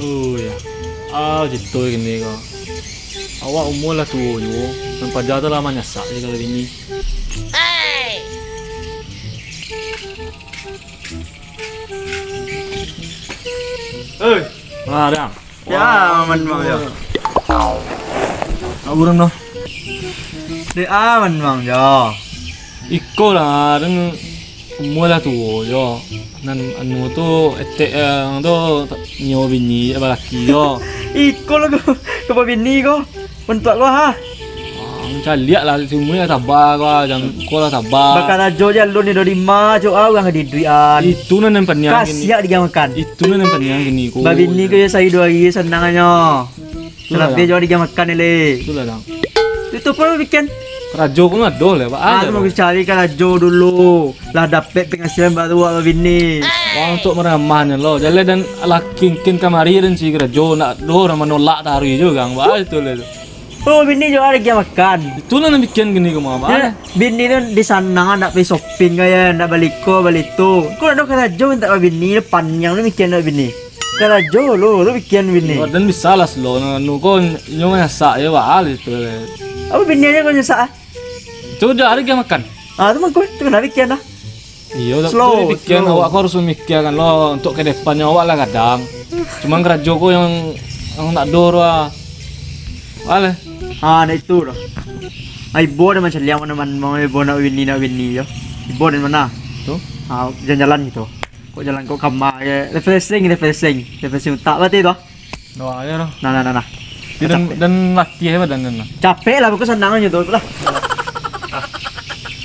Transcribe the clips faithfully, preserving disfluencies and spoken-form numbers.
Oh, ya. Ah, gitu gini ko. Awak umua lah tuo juo, nan paja tu lah manyasak je kalau bini. Hei. Ah, Dang. Ya, aman, Bang, ya. Nak burung tu. Dek aman, Bang, ya. Iko lah, Dang. Umua lah tuo jo. Nan anu tu, etek, eh, tu, nio bini, balaki jo. Iko lah ko, ko babini ko. Bantuak ko, ha? Ah, caliak lah, si umua lah taba ko, jan ko lah taba. Bakarajo jalun ni dari ma, cok, ah, urang di duitan. Itu nan, nan paniang kini. Kasiak digawa makan. Itu nan, nan paniang kini ko. Babini ko ya, sahari duo hari sanangnyo. Itulah, Dang. Salabiah jo digawa makan ni, Le. Itulah, Dang. Itu pun bikin. Karajo pun ado lah, Pak. Ah, ado tu lah. Mau cari karajo dulu. Lah dapek penghasilan baru awak babini. Wang, untuak maramahnya lo. Jaleh dan laki kin kamari dan si karajo nak doh, urang manolak taruih jo, Dang. Bah, itu lah tu. Oh, bini jo ado digawa makan. Itulah nan bikin gini ko mah, Pak. Ya, bini tu di sana nak pai shopping ka ya, nak bali ko, bali tu. Ko nak doh karajo mintak babini, paniang tu mikian nak bini. Karajo lo, tu pikian bini. Yo, dan bisa lah selo, anu ko, inyo manyasak yo, baal itu. Apo bini ajo ko nyasak, ah? Tu dah ado digawa makan. Ah, tu mangko, tu kena pikian lah. Iyo, slow, tu pikian slow. Awak ko harus mamikiakan lo, untuak ka depannyo awak lah gadang. Cuman karajo ko yang, yang nak doh tu, ah. Baal. Ah, nak itu doh. Ah, ibo ado macam liang mano-mano, ibo nak bini, nak bini yo. Ibo dari mano? Tu? Ah, jalan-jalan gitu. Kok jalan kok kama je. Refreshing, refreshing. Refreshing utak berarti tu. Doa aja lah. Nah, nah, nah, nah. Tapi dan, capek. Dan latih apa dan, dan lah. Capek lah, pokok sanang aja tu lah.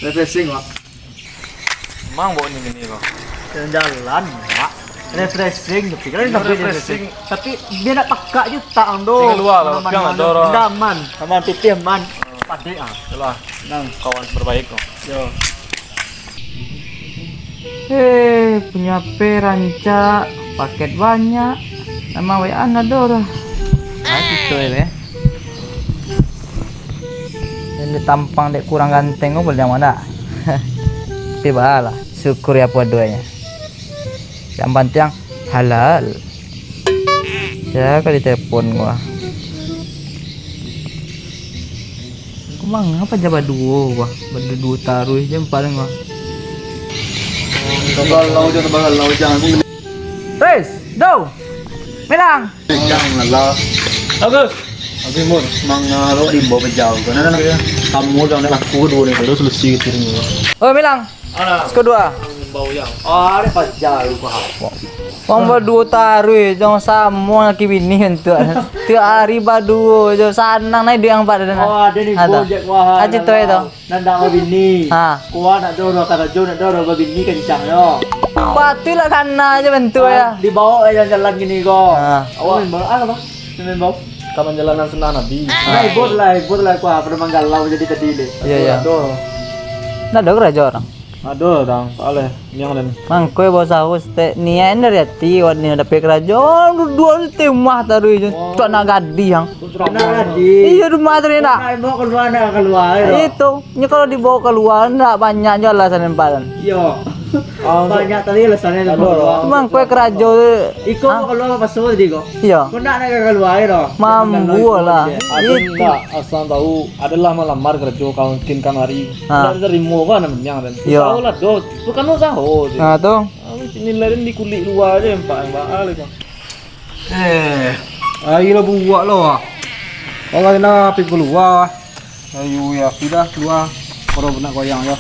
Refreshing, Wak. Emang bawa ni gini kok. Jalan-jalan, Wak. Refreshing, tapi kan. Iya, sampai refreshing. Refreshing. Tapi dia nak pakak je utak ang tu. Tinggal luar lah, mana-mana piang ada orang. Ndak aman. Aman, pipih aman. Padik ah. Yalah. Nang. Kawan terbaik kok. Yo. Eh, punyo H P rancak, paket banyak, nama W A ndak ado doh. Ah, situ je, be. Yang dek tampang dek kurang ganteng ko boleh ndak? Tapi baa lah, syukuri apo adoanyo. Yang pantiang halal. Sia ka ditelepon ko ah? Ko manga paja baduo ko ah? Baduo taruih je empat ko ah. Tabalau je, tabalau je. Ris, do. Milang. Janganlah. Bagus. Tapi mun manga lo dibawa bajau. Karena kan kamu jangan laku duo ni, kalau selesai gitu. Oh, Milang. Alah. Siko duo. Bau yang. Ah, ada paja lu, Pak. Wang baduo taruih, jangan samo laki bini tu. Tiap hari baduo je, sanang nai duit yang pada. Oh, ada ni, ada. Bojek, wah, aja tu itu. Nanda babini. Ha. Kuah nak doro, karajo nak doro, babini kencang yo. Patuih lah kana aja bentuk ya. Dibawa lah jalan-jalan gini ko. Ha. Awak main bola apa? Main bola. Taman jalanan senang Nabi. Nah, ibut lah, ibut lah kuah pada manggalau jadi tadi deh. Iya, iya. Aduh. Ndak ada karajo urang. Aduh, dang, soalnya miang dan. Mangko bawa sahus tek nian dari hati, wak ni dapek karajo, duo-duo ni timah taruih je. Oh. Tu anak gadih yang. Anak gadih. Iya, rumah tadi nak. Nak bawa keluar, nak keluar, ya. Itu. Nyo kalau dibawa keluar, ndak banyak jo alasan yang paling. Iyo. Ah, banyak tadi alasan yang dibawa keluar. Emang kue karajo tu. Iko mau keluar apa pasal tadi ko? Iyo. Kau nak nak keluar, ya, doh? Mambu lah. Ada ndak asal tahu, adalah malamar karajo kau mungkin kamari. Ha. Ndak diterimo kan namanya, kan? Iyo. Usaha lah, doh. Bukan usaha je. Nah, tu. Aku sini lain di kulit luar je, empat yang bakal itu. Eh, ayo lah buak lah. Orang nak pergi keluar. Ayo ya, sudah keluar. Kalau nak goyang ya.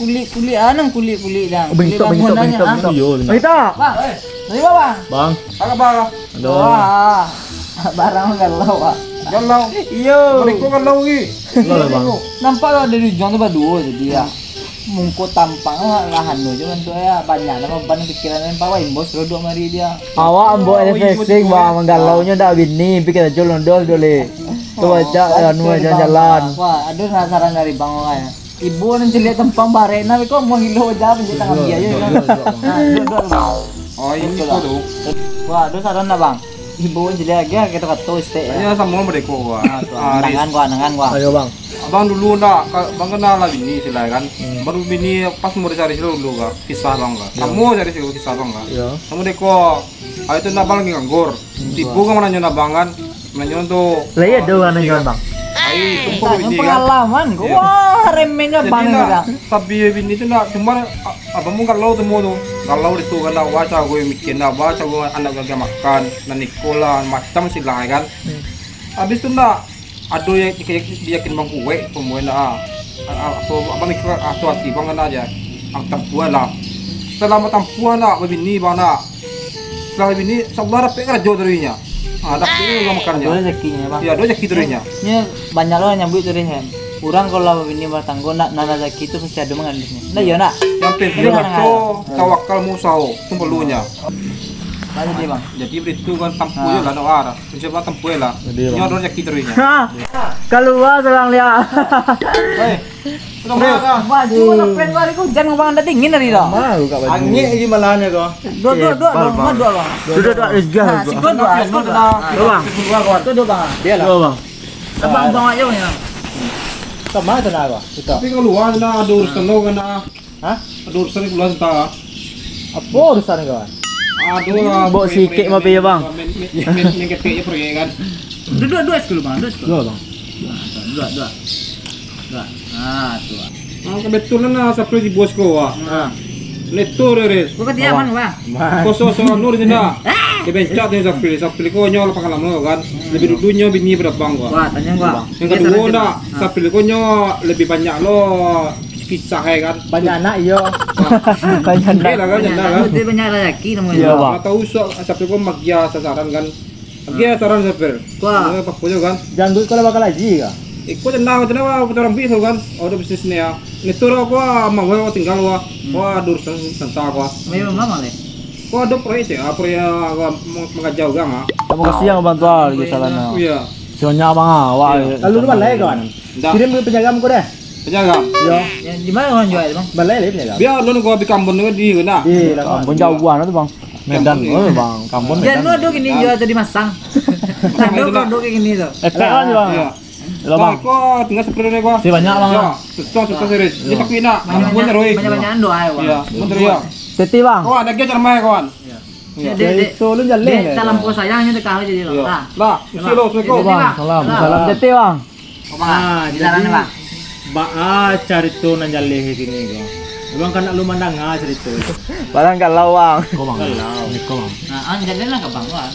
Kulik-kulik, ah, nang kulik-kulik, dang. Kulik bangunan aja, ah. Iyo, benar. Kita. Bang, eh, terima, Bang. Bang. Apa kabar? Aduh. Wah, barang galau, Pak. Galau. Iyo. Balik kau galau lagi. Galau, Bang. Nampak lah dari ujung tu baduo jadi ya. Mungko tampang lah, lah anu je bantuak ya. Banyak lah beban pikiran yang bawa imbos rodok mari dia. Awak ambo refreshing, Bang. Manggalau nyo dak bini, pikir aja londos dole. Tu aja anu jalan-jalan. Wah, ada saran dari Bang Wai. Ibu nan ciliak tampang barek nah, kok mau hilo aja pencet tangan dia aja. Nah, duduk, duduk, Bang. Oh, ini tu. Wah, ada saran dah, Bang. Ibo jadi agak kato-kato stek, yo. Iyo, samo mereka, gua. Ah, tu, ah, anangan gua, anangan gua. Ayo, Bang. Abang dulu ndak, ka-, abang kenal lah bini sila kan. Hmm. Baru bini pas umur sehari sila dulu, kan. Kisah abang, kan. Iyo. Samo sehari sila kisah abang, kan. Iyo. Samo deko, hari tu ndak abang lagi nganggur. Hmm. Tibo kan mananyo abang, kan. Mananyo tu. Lah, iyo, ah, ado urang nanyo, kan. Ai, tumpah tanyo bini, kan. Pengalaman, iyo. Wah, remehnya. Jadi abang ndak, kan. Sabi bini tu ndak, cuma, a-, abang pun galau tu, tu. Galau di tu, kan, ndak, wah, caro mikir, ndak, wah, caro anak gaga makan, nan iko lah, macam sila, kan. Hmm. Habis tu ndak, ado yang di-, diyakin bang kuek, pemain ah. Ah, ah, apo, abang mikir, ah, tu hati bang kena aja. Ang tampuan lah. Setelah abang tampuan lah, babini bang nak. Setelah babini, insyaallah dapek karajo taruihnyo. Ah, dapek urang makan nyo. Ado rezekinyo, Bang. Iyo, ado rezeki taruihnyo. Nyo banyak lo nyambuik taruih, kan. Urang kalau babini batanggo, nak, nak rezeki tu pasti ado mangandungnyo. Ndak iyo, nak? Yang penting tu tawakal, mau usaho, tu perlunyo. Lanjut, Bang. Jadi baritu kan tampuan lah, nak. Cubo tampuan lah. Jadi, Bang. Nyo ado rezeki taruihnyo. Ha! Kalua surang liak. Hei, udah marah dah. Maju lah, prank hari ko, hujan, Bang, ndak dingin hari dah. Malu kak baju. Angin lagi malahnyo ko. Dua, dua, dua, Bang, dua, Bang. Dua, Bang. Dua, dua, dua, dua. Nah, sikon dua, sikon dua. Dua, Bang. Dua, Bang. Tu dua, Bang. Dia lah. Dua, Bang. Abang, Bang, ayo ni, Bang. Sama tu nak apa? Kita. Tapi kalua nak ado urusan lo kan nak. Hah? Ado urusan kalua sebentar. Apo urusan, kawan? Ado lah. Bok sikik mah, Bang. Main, main, main, main ketek je proyek kan. Duduk, duduk sikit dulu, Bang. Duduk sikit. Duduk, Bang. Duduk, duduk. Duduk. Ah, tu, Bang. Ah, kebetulan lah, Sapri di bos ko, wah. Ah. Neto, Riris. Kau ketiak, Bang. Kosong-kosong anu di sini dah. Dia bencak tu Sapri. Sapri ko nyo lah pangalaman kan. Lebih dulu nyo bini pada bang, wah. Wah, tanya, Bang. Yang kedua, nak. Sapri ko nyo lebih banyak lo kisah, eh, kan. Banyak anak, iyo. Banyak anak. Iyo lah, kan, banyak anak, kan. Dia banyak rezeki namonyo. Iyo, Bang. Ndak tahu sok, Sapri ko magia sasaran, kan. Magia sasaran, Sapri. Wah. Apa-apa jo, kan. Janggut ko lah bakal haji, kah? Iko tenang, tenang, wah, putar ambis, kan. Oh, udah bisnis ni, ya. Ni tu, wah, mau, wah, tinggal, wah. Hmm. Wah, ado urusan santai, wah. Memang lama, leh. Wah, ado proyek, cek, ah, proyek, wah, mau mengajar urang, ah. Terima kasih yang bantu, ah, di sana. Iya. Sionyo abang awak. Iya. Lalu tu balai, kawan? Ndak. Kirim ke Penyagam ko deh. Penyagam? Iyo. Yang di mana orang jual tu, Bang? Balai lah Penyagam. Biar lu nunggu habis Kambun tu di mana? Di Labuan. Kambun jauhan tu, Bang. Medan tu, Bang. Kambun Medan. Biar lu ado kini jual tu di Masang. Ado kok ado kini tu. Etek kan, Bang? Iya. Bang, kau tinggal sepuluh ni, kau. Si banyak, Bang. Ya, susah, susah serius. Dia pakai nak. Banyak-banyak doa, ya, Bang. Iya, bener ya. Teti, Bang. Kawan, lagi aja ramai, kawan. Iya. Dek, dek, dek, talampau sayangnyo dek kau jadi, Bang. Lah, isi lo, assalamualaikum. Bang, salam. Salam. Teti, Bang. Ah, jadi, baa carito nan jaleh kini ko? Abang kan nak lu mandanga carito. Barang galau, Bang. Ko, Bang. Galau. Ko, Bang. Nah, ah, jaleh lah ka Bang, Bang.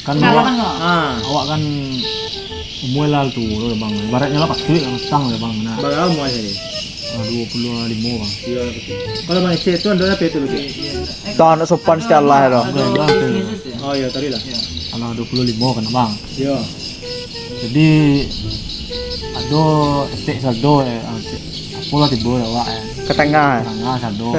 Kan awak, ah, awak kan umua lah tu, Bang. Ibaratnyo lah patuik lah, matang lah, Bang. Nah. Bara umua tadi? Ah, dua puluh limo, Bang. Iyo, betul. Kalau Bang Ecek tu ando apo tu, Bang? Tahu anak sopan setiap lah tu. Oh, iyo, tadi lah. Anak dua puluh limo kan, Bang. Iyo. Jadi, ado etek sado, eh, apo lah tibo awak, eh. Ka tangah. Ka tangah sado.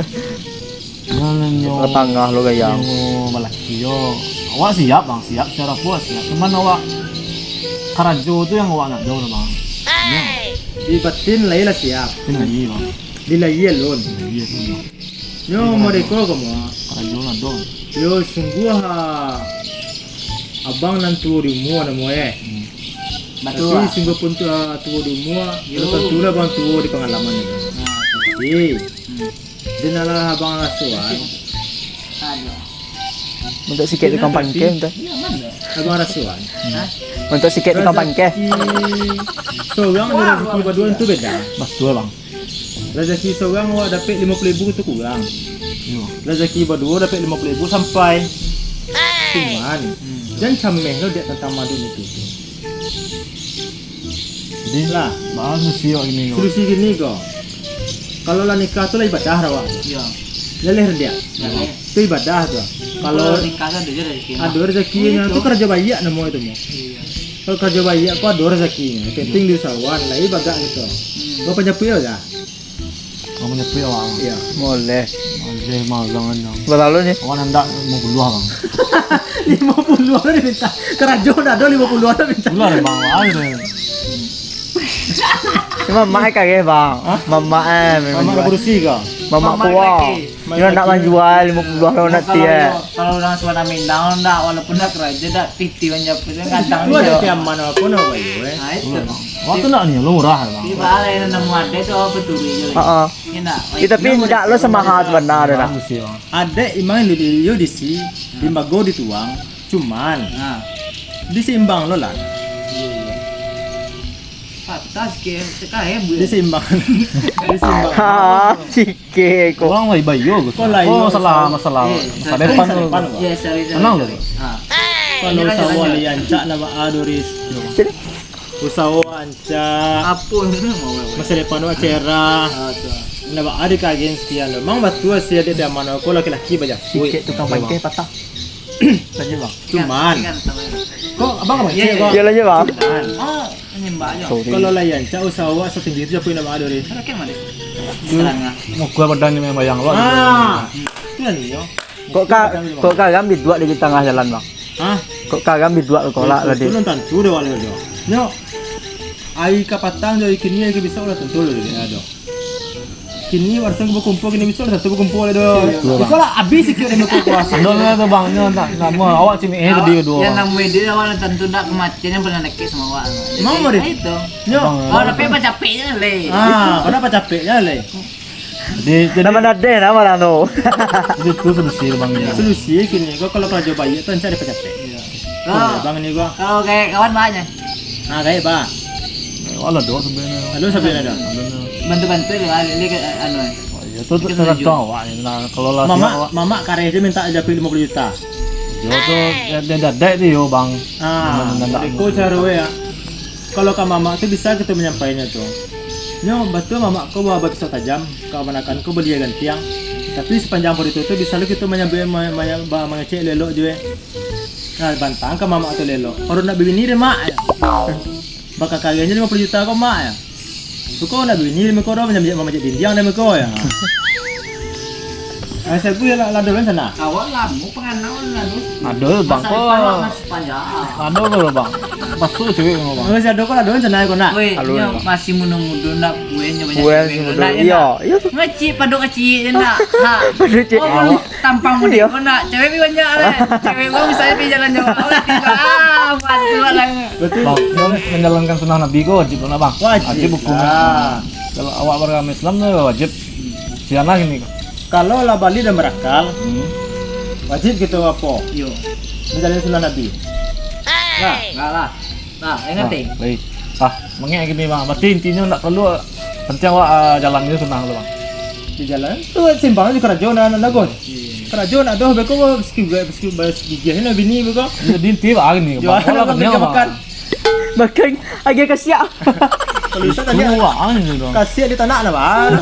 Ka tangah lo gaya. Nyo balaki yo. Awak siap, Bang, siap, secara full siap. Cuman awak karajo tu yang awak ndak tahu, Bang. Yo. Di batin lai lah siap. Batin lai, Bang. Di lahia alun. Lahia alun, Bang. Yo, mereka kamu. Karajo lah, Dong. Yo, sungguah, ah, abang nan tuo di umua namo, eh. Hmm. Tapi sungguah pun tu, ah, tuo di umua, yo, belum tentu lah abang tuo di pangalaman itu. Nah. Tapi, hmm, den alah abang rasoan. Aduh. Untuk sikit tukang pangke, entah. Abang rasoan. Hah? Untuk sikit tukang pangke. Rezeki seorang dan rezeki baduo tu beda. Betul, Bang. Rezeki seorang awak dapek limo puluh ribu tu kurang. Iyo. Rezeki baduo dapek limo puluh ribu sampai. Cuman, hmm, jan cameh lo dek tantang madun itu. Jadi, lah, baa solusi awak kini ko? Solusi kini ko. Kalau lah nikah tu lah ibadah dah, Wak. Iyo. Jaleh dia. Jaleh. Tu ibadah tu. Kalau nikah tu ado je rezeki. Ado rezeki nyo tu karajo baiak namo itu mah. Iyo. Kalau karajo baiak ko ado rezeki. Penting diusahoan, lai bagak gitu. Hmm. Kau panjapuik lah. Kamu nyepi awak. Iya. Boleh. Boleh, Bang, jangan, Bang. Berapa lalu ni? Awak nandak lima puluh, Bang. Lima puluh lah diminta. Karajo ndak ado, lima puluh lah minta. Itulah, Bang, awak ni. Cuma mamak eh kageh, Bang. Hah? Mamak eh, mamak memang kurusi kah? Mamak kuah. Yo, nak manjual limo puluah lo nak. Kalau tiap. Kalau urang Sumatera Minang ndak, walaupun ndak karajo, ndak piti manjapuik tu gantang. Tu ado tiaman apo nak bayo, eh? Nah, itu. Waktu nak ni lo murah, Bang. Di balai nan nemu ade tu apo tu, yo. Heeh. Ini ndak. Eh, tapi ndak lo samaha tu bana dah. Bagus, yo. Ade imang di, yo di si, limbago dituang, cuman. Nah. Diseimbang lo lah. Iya, iya. Patah sikit, sekae buih. Diseimbang. Diseimbang. Ha, sikit ko. Urang lai bayo ko. Ko lai. Oh, masalah, masalah. Eh, masa depan tu. Iya, sorry, sorry. Tenang dulu. Ha. Kalau usaho lai rancak nak baa, Doris. Jadi? Usaho rancak. Apo? Masa depan tu cerah. Ah, tu. Nak baa di kagen sekian lo. Mang batua si ade di mano ko laki-laki bajapuik. Sikit tukang bangkai patah. Lanjut, Bang. Cuman. Kok abang apa? Iya, iya. Yo, lanjut, Bang. Cuman. Oh, nyimbak aja. Sorry. Kalau lai rancak usaho awak satinggi tu, siapa yang nak baa, Doris? Kalau kan, Doris. Terang lah. Muka badan yang bayang lo. Ah, itu lah ni, yo. Kok ka-, kok karam biduak di tangah jalan, Bang? Hah? Kok karam biduak kolak tadi? Itu nan tantu deh, wak, deh. Nyo, ari ka patang jo ari kini, ari ka bisuak lah tantu deh, ado. Kini warisan bakumpul, kini bisuak lah tantu bakumpul deh, do. Iya, iya. Iko lah, abih sikit deh, bakumpul. Ado lah tu, Bang, nyo nak, nak mau awak cimik eh tadi kedua. Yang namanya dia awak lah tantu nak kematian yang pernah dekat sama awak. Mau, Doris? Itu. Nyo. Kalau dapat, pacapek je lah, leh. Ah, kalau dapat capek je lah, leh. Jadi, jadi nama nadeh, nama nano. Jadi tu solusi, Bang, ya. Solusi kini ko kalau karajo baiak tu rancak dapek capek. Iya. Kalau, Bang, ni gua. Kalau kayak kawan banyak. Nah, kayak, Bang. Walah, doh sebenarnya. Aduh, sebenarnya dah. Bantu-bantu lah, ini ke, anu, eh. Oh, iya, tu, tu tergantung awak ni. Nah, kalau lah mamak, siap, awak. Mamak kareh je minta japuik lima puluh juta. Yo tu, dia, dia dadek tu yo, Bang. Ah, jadi ko caro ya. Kalau ka mamak tu bisa kito manyampaiannyo tu. Nyo, batua mamak ko bawa pisau tajam, kamanakan ko balia gantiang. Tapi sapanjang pado itu tu bisa lo kito manyambuik, ma-, ma-, ba-, mangecek elok-elok juo. Nah, bantang ka mamak tu elok. Baru nak babini deh, Mak. Bakakariangnyo limo puluah juta ko, Mak, ya. Tu ko nak babini deh, ko dah manyambuik mamacik dindiang deh, ko, ya. Ah, sabu ya lah, lah ado rencana. Awak lamo panganal lah tu. Ado, Bang, masa depan awak masih panjang. Ado ko, Bang. Masuk cewek ko, Bang. Masih ado ko, ado rencana ko nak. Weh, ado, nyo Bang. Masih mudo-mudo nak, weh, nyo banyak cewek mudo, nak, iya, nak. Iya tu. Ngecik, padok ngecik je nak. Ha. Padok ngecik. Oh, tampang mudo ko nak. Cewek pi banyak lah. Cewek ko misalnyo pi jalan jauah, awak tiba. Ah, masuk lah. Berarti Bang, nyo manjalankan sunnah Nabi ko wajib lo nak, Bang? Wajib. Wajib hukumnyo. Ah. Kalau awak baragamo Islam tu wajib. Sian lah kini ko. Kalau lah balig dan barakal, hmm, wajib kito apo? Yo. Manjalani sunnah Nabi. Nah. Lah, lah. Nah, yang penting. Baik. Ah, mangek kini, Bang. Berarti intinyo ndak paralu, penting awak, ah, jalani sunnah lo, Bang. Di jalan tu simpang jo karajo nak, nak, Gus. Iya. Karajo nak doh, beko sikit, sikit, sikit gigih nak bini beko. Jadi inti, Bang, kini. Jual Bang, nak kerja makan. Makan, agak kasiak. Kalau bisa tadi, wah, anu tu. Kasiak di tanak lah, Bang.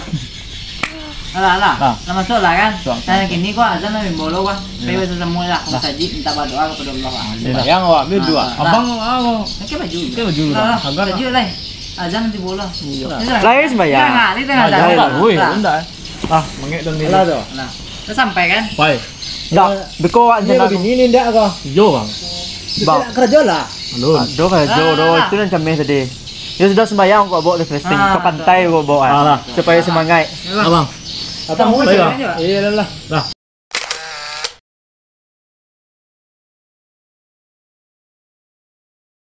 Alah, alah. Ah. Lah masuk lah kan? Masuk, masuk. Nah, kini ko azan lah, bimbolo, Bang. Iya. Pai basamo lah ka masajik, minta badoa kapado Allah, Bang. Iya. Sembahyang awak, ambil doa. Ah, abang, ah, pakai baju. Pakai baju lah. Lah, lah. Agak lah. Masajik lah. Azan nanti bola. Iya. Iya. Lain sembahyang. Iya, nah, ni tengah azan. Woi, lah. Indak, eh. Ah, mangek dong ni. Alah, tu. Nah, dah sampai kan? Pai. Ndak, beko awak ni, ni indak ko? Iyo, Bang. Bang. Karajo lah. Alun. Ado karajo doh, itu nan cameh tadi. Yo sudah sembahyang, kok bawa refreshing, ah, ka pantai kok bawa, ah. Alah. Supaya semangat. Abang. Abang. Sampai. Iyo lah. Lah.